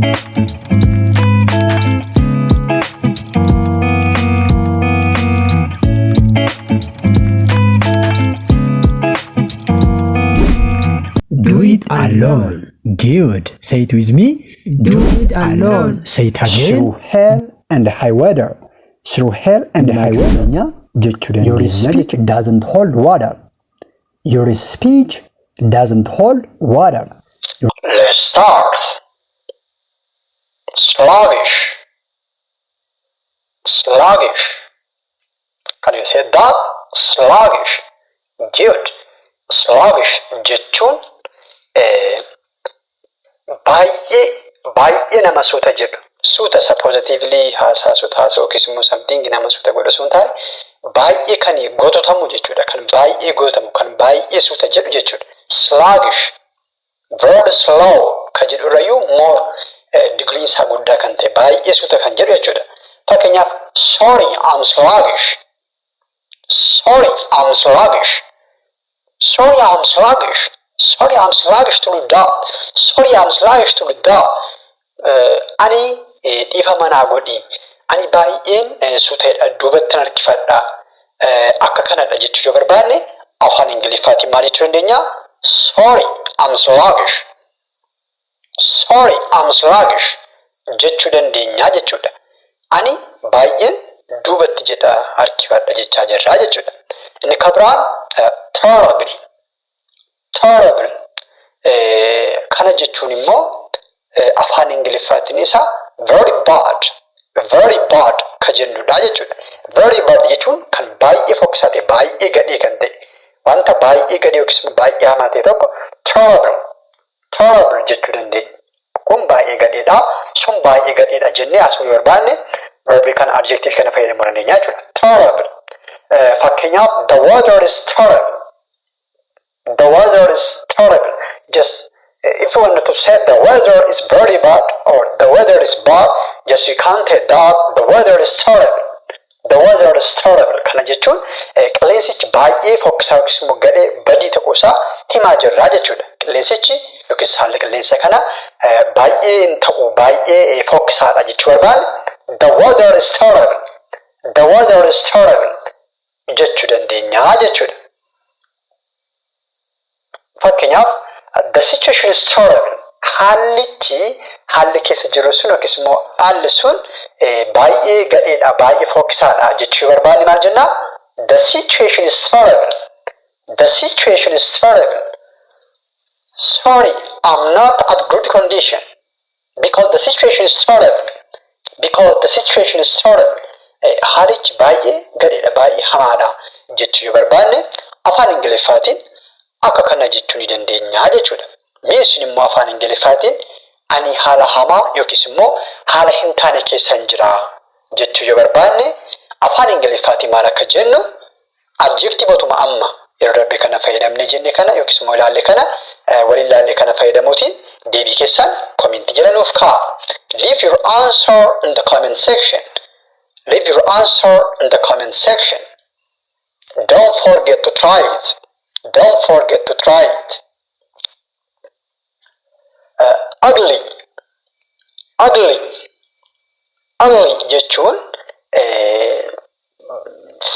Do it alone. Good. Say it with me. Do it alone. Say it again. Through hell and high weather. Through hell and high weather. Your speech doesn't hold water. Your speech doesn't hold water. Let's start. Sluggish. Sluggish. Can you say that? Sluggish. Good. Sluggish jechuun baay'ee nama suuta jedhu. Suuta isa positively haasa'uutu yookiis immoo something nama suuta godhu sun taane baay'ee kan gototamu jechuudha. Kan baay'ee gototamu, kan baay'ee suuta jedhu jechuudha. Sluggish. Very slow kan jedhu irrayyuu more degree isaa guddaa kan ta'e baay'ee suuta kan jedhu jechuudha. Fakkeenyaaf sorry I'm sluggish. Sorry I'm sluggish. Sorry I'm sluggish. Sorry I'm sluggish to the dog. Sorry I'm sluggish to the dog. Ani dhiifa manaa godhi. Ani baay'een suuteedha duubatti harkifadha. Akka kanadha jechuu yoo barbaanne afaan Ingiliffaatiin maal jechuu dandeenya? Sorry I'm sluggish. Sorry I'm sluggish jechuu dandeenya jechuudha. Ani baay'een duubatti jedha harkifadha jechaa jirra jechuudha. Inni kabiraan terrible. Terrible. Kana jechuun immoo afaan Ingiliffaatiin isaa very bad. Very bad kan jennudha jechuudha. Very bad jechuun kan baay'ee fokkisaa ta'e, baay'ee gadhee kan ta'e, wanta baay'ee gadhee yookiis baay'ee hamaa ta'e tokko terrible. Terrible jechuu dandeenya. Kun baay'ee gadheedha, sun baay'ee gadheedha jennee haasa'uu yoo barbaanne verbii kana adjective kana fayyadamuu dandeenya jechuudha. Terrible. Fakkeenyaaf the weather is terrible. The weather is terrible. Just if you want to say the weather is very bad or the weather is bad, just you can't say that the weather is terrible. The weather is terrible. Kana jechuun qilleensichi baay'ee fokkisaa yookiis immoo gadhee badii ta'uusaa himaa jirra jechuudha. Qilleensichi yookiis haalli qilleensa kana baay'ee ta'uu baay'ee fokkisaadha jechuu barbaanne the weather is terrible. The weather is terrible jechuu dandeenya jechuudha. Fakkeenyaaf the situation is terrible. Haalli keessa jiru sun yookiis immoo haalli sun baay'ee gadheedha, baay'ee fokkisaadha jechuu barbaanne maal jennaa? The situation is terrible. The situation is terrible. Sorry, I'm not at good condition because the situation is terrible. Because the situation is terrible. Haalichi baay'ee gadheedha, baay'ee hamaadha jechuu barbaanne afaan Ingiliffaatiin akka kana jechuu ni dandeenya jechuudha. Meeshaan immoo afaan Ingiliffaatiin ani haala hamaa yookiis immoo haala hin taane keessa jira jechuu yoo barbaanne afaan Ingiliffaatiin maal akka jennu adjektiivotuma amma yeroo darbe kana fayyadamne jenne kana yookiis immoo ilaalle kana waliin ilaalle kana fayyadamuutiin deebii keessaan komentii jala nuuf kaa'a. Leave your answer in the comment section. Leave your answer in the comment section. Don't forget to try it. Don't forget to try it. Ugly. Ugly. Ugly jechuun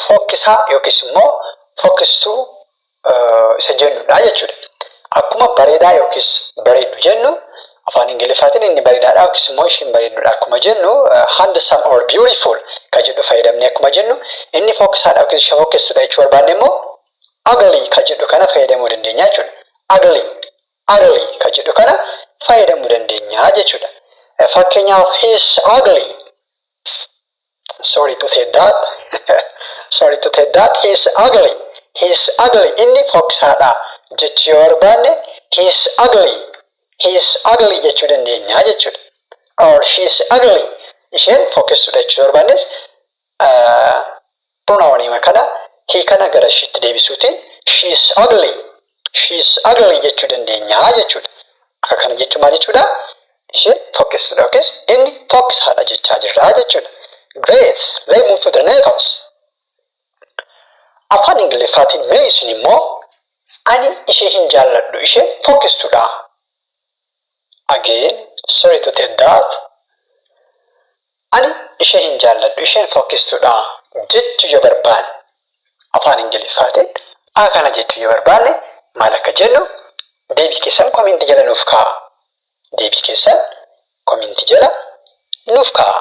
fokkisaa yookiis immoo fokkistuu isa jennudha jechuudha. Akkuma bareedaa yookiis bareedu jennu afaan Ingiliffaatiin inni bareedaadha yookiis immoo ishiin bareedudha akkuma jennu handsome or beautiful kan jedhu fayyadamne akkuma jennu inni fokkisaadha yookiis ishee fokkistuudha jechuu barbaanne immoo ugly kan jedhu kana fayyadamuu dandeenya jechuudha. Ugly. Ugly kan jedhu kana fayyadamuu dandeenya jechuudha. Fakkeenyaaf he is ugly. Sorry to say that. Sorry to say that. He is ugly. He is ugly. Inni fokkisaadha jechuu yoo barbaanne he is ugly. He is ugly jechuu dandeenya jechuudha. Or she is ugly. Isheen fokkistuudha jechuu yoo barbaannes pronounima kana he kana gara ishiitti deebisuutiin she is ugly. She is ugly jechuu dandeenya jechuudha. Akka kana jechuun maal jechuudha? Isheen fokkistuudha yookiis inni fokkisaadha jechaa jirra jechuudha. Great. Let's move to the next. Afaan Ingiliffaatiin meeshaan immoo ani ishee hin jaalladhu isheen fokkistuudha. Again, sorry to tell that. Ani ishee hin jaalladhu, isheen fokkistuudha jechuu yoo barbaanne afaan Ingiliffaatiin akkana jechuu yoo barbaanne maal akka jennu deebii keessan komintii jala nuuf kaa'a. Deebii keessan komintii jala nuuf kaa'a.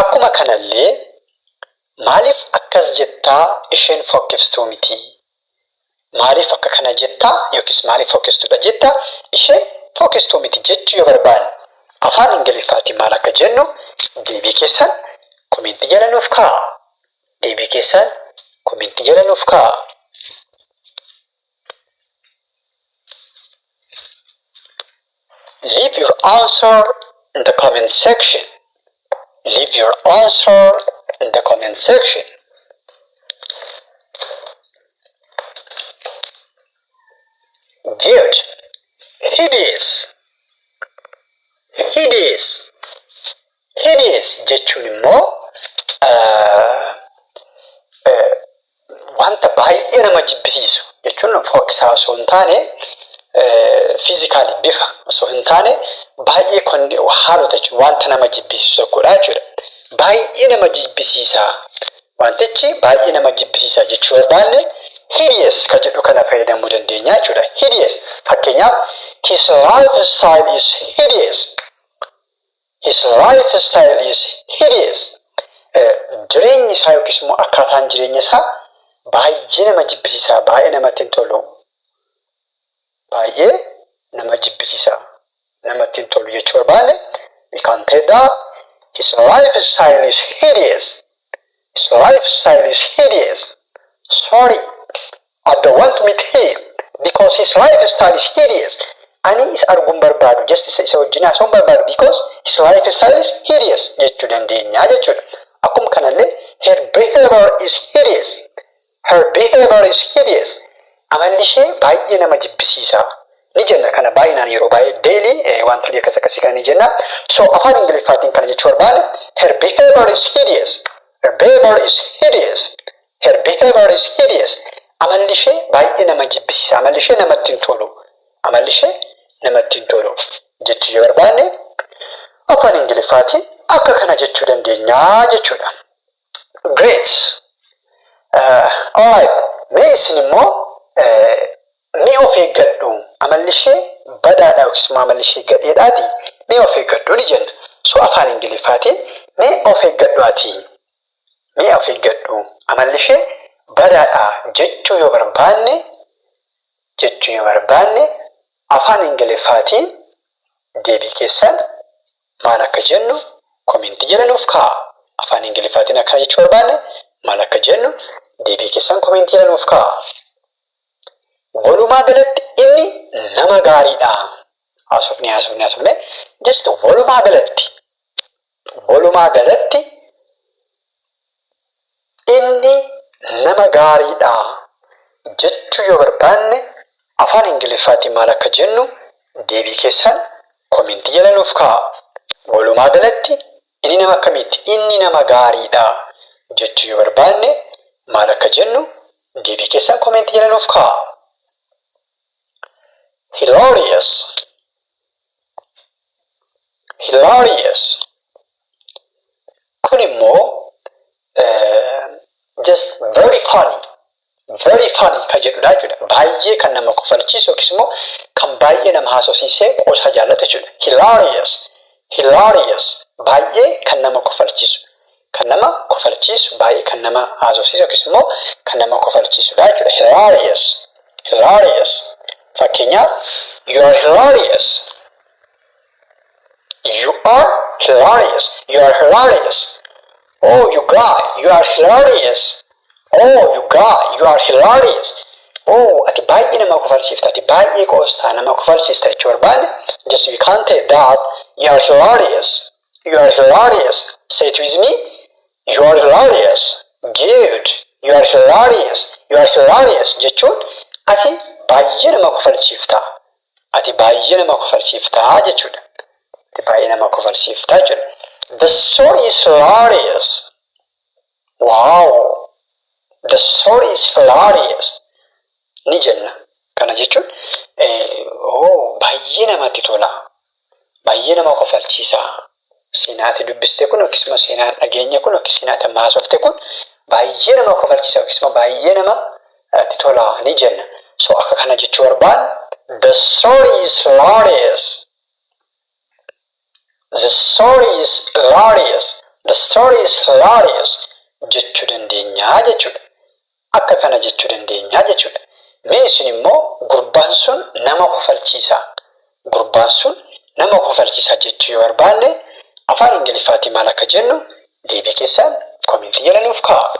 Akkuma kanallee maaliif akkas jettaa isheen fokkiftuu miti? Maaliif akka kana jettaa yookiis maaliif fokkistuudha jettaa isheen fokkistuu miti jechuu yoo barbaanne afaan Ingiliffaatiin maal akka jennu deebii keessan komintii jala nuuf kaa'a. Deebii keessan komintii jala nuuf kaa'a. Leave your answer in the comment section. Leave your answer in the comment section. Good. Hideous. Hideous. Hideous jechuun immoo wanta baay'ee nama jibbisiisu jechuun fokkisaa osoo hin taane fiizikaali bifa osoo hin taane baay'ee haalota jechuun wanta nama jibbisiisu tokkodha jechuudha. Baay'ee nama jibbisiisaa. Wantichi baay'ee nama jibbisiisaa jechuu barbaanne hideous ka jedhu kana fayyadamuu dandeenya jechuudha. Hideous fakkeenyaaf his lifestyle is hideous. His lifestyle is hideous. Jireenyi isaa yookiis immoo akkaataan jireenya isaa baay'ee nama jibbisiisaa, baay'ee namatti hin tolu. Baay'ee nama jibbisiisaa, namatti hin tolu jechuu barbaanne we can tell that his lifestyle is hideous. His lifestyle is hideous. Sorry, I don't want to meet him because his lifestyle is hideous. Ani is arguun barbaadu, just isa wajjin haasa'uun barbaadu because his lifestyle is hideous jechuu dandeenya jechuudha. Akkuma kanallee her behavior is hideous. Her behavior is hideous. Amalli ishee baay'ee nama jibbisiisaa. Ni jenna kana baay'inaan yeroo baay'ee daily wantoota akkas akkasii kana ni jenna. So afaan Ingiliffaatiin kana jechuu barbaade her behavior is hideous. Her behavior is hideous. Her behavior is hideous. Amalli ishee baay'ee nama jibbisiisa. Amalli ishee namatti hin tolu. Amalli ishee namatti hin tolu jechuu yoo barbaanne afaan Ingiliffaatiin akka kana jechuu dandeenya jechuudha. Great. Alright. Mee isin immoo mee of eeggadhu. Amalli ishee badaadha yookiis immoo amalli ishee gadheedhaati. Mee of eeggadhu ni jenna. So afaan Ingiliffaatiin mee of eeggadhu ati. Mee of eeggadhu. Amalli ishee badaadha jechuu yoo barbaanne afaan Ingiliffaatiin deebii keessan maal akka jennu komintii jala nuuf kaa'a. Afaan Ingiliffaatiin akkana jechuu barbaanne maal akka jennu deebii keessan komintii jala nuuf kaa'a. Walumaa galatti inni nama gaariidha. Haasofne. Just walumaa galatti inni nama gaariidha jechuu yoo barbaanne afaan Ingiliffaatiin maal akka jennu deebii keessan komintii jala nuuf kaa'a. Walumaa galatti inni nama akkamiiti? Inni nama gaariidha jechuu yoo barbaanne maal akka jennu deebii keessan komintii jala nuuf kaa'a. Hilarious. Hilarious. Kun immoo just very funny. Very funny ka jedhudha jechuudha. Baay'ee kan nama kofalchiisu yookiis immoo kan baay'ee nama haasofsiisee qoosaa jaallatu jechuudha. Hilarious. Hilarious. Baay'ee kan nama kofalchiisu. Baay'ee kan nama haasofsiisu yookiis immoo kan nama kofalchiisudha jechuudha. Hilarious. Hilarious. Fakkeenyaaf you are hilarious. You are hilarious. You are hilarious. Oh, you guy, you are hilarious. Oh, you guy, you are hilarious. Oh, ati baay'ee nama kofalchiifta. Ati baay'ee qoostaa nama kofalchiista jechuu barbaanne just we can't say that you are hilarious. You are hilarious. Say it with me. You are hilarious. Good. You are hilarious. You are hilarious jechuun ati baay'ee nama kofalchiifta. Jechuudha. Ati baay'ee nama kofalchiifta jechuudha. The story is hilarious. Wow. The story is hilarious. Ni jenna. Kana jechuun baay'ee baay'ee namatti tola. Baay'ee nama kofalchiisa. Seenaati dubbiste kun akkasuma seenaan dhageenya kun akkasuma seenaati maasofte kun baay'ee nama kofalchiisa akkasuma baay'ee namatti tola ni jenna. So akka kana jechuu barbaan the story is hilarious. The story is hilarious. The story is hilarious jechuu dandeenya jechuudha. Akka kana jechuu dandeenya jechuudha. Mee isin immoo gurbaan sun nama kofalchiisa. Gurbaan sun nama kofalchiisa jechuu yoo barbaanne afaan Ingiliffaatiin maal akka jennu deebii keessaan koomentii jala nuuf kaa'a.